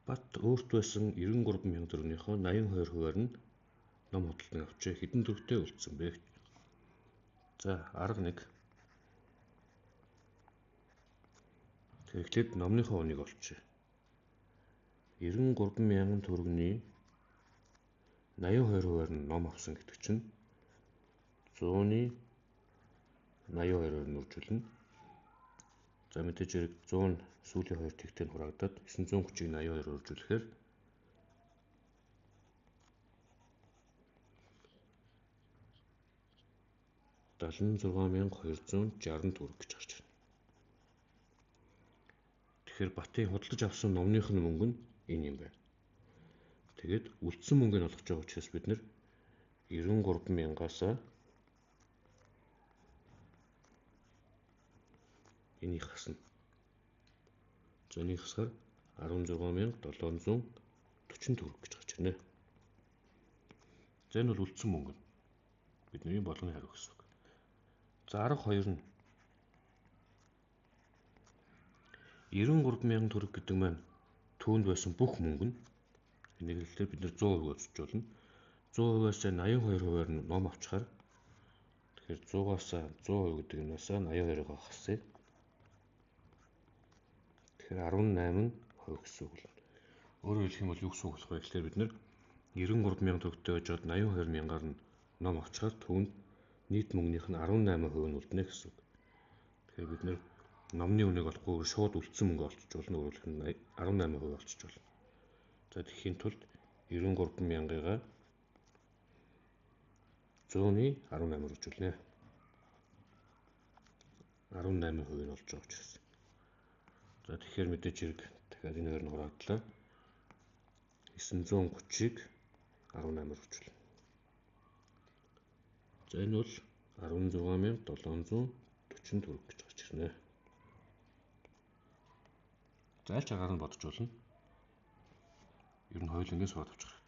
Бат өөрт байсан 93 мянган төгрөгнийхөө 82%-аар нь ном худалдан авчээ. Хэдэн төгрөгтэй үлдсэн бэ? За, арга 1. Тэгэхээр номныхоо үнийг олчээ. 93 мянган төгрөгний 82%-аар нь ном авсан гэдэг чинь 100-ны 82-оор нь үржүүлнэ. За, мэдээж хэрэг 100 нь сүүлийн хоёр тэгтээ нь хураагдаад 930-ыг 82-оор үржүүлэхээр 76,260 төгрөг гэж гарч ирнэ. Тэгэхээр Батын худалдаж авсан номных нь мөнгө нь энэ юм байна. Тэгээд үлдсэн мөнгийг олгож байгаа учраас бид нэр 93 мянгаас энийг хасна. За, энийг хасахаар 16,740 төгрөг гэж гарч ирнэ. За, энэ бол үлдсэн мөнгө нь. Бидний болгоны хариу гэсэн үг. За, арга 2 нь 93 мянган төгрөг гэдэг маань түүнд байсан бүх мөнгө нь. Энийг хэлэхээр бид нэр 100% үзэж болно. 100%-аас 82%-аар нь ном авчихаар тэгэхээр 100-аас 100% гэдэг юмнаас 82-ыг хасъя. Тэгэхээр 18% гэсэн үг л. Өөрөөр хэлэх юм бол юу гэсэн үг болох вэ гэхээр бид нэр 93 мянган төгрөгтэй байж байгаад 82 мянгаар нь ном авчихаар түүнд нийт мөнгөнийх нь 18% нь үлднэ гэсэн үг. Тэгэхээр бид нэр номны үнийг олохгүй шууд үлдсэн мөнгө олчиж болно. Өөрөөр хэлэх нь 18% олчиж болно. За, тэгэхийн тулд 93 мянгыгаа 100-ны 18-аар үржүүлнэ. 18% нь олж байгаа учраас. За, тэгэхээр мэдээж хэрэг дахиад энэ хоёр нь хураадлаа. 930-ыг 18-аар үржүүлнэ. За, энэ бол 16,740 төгрөг гэж гарч ирнэ. За, аль чагаар нь бодож болно. Ер нь хоёулангийн сураад авчих хэрэгтэй.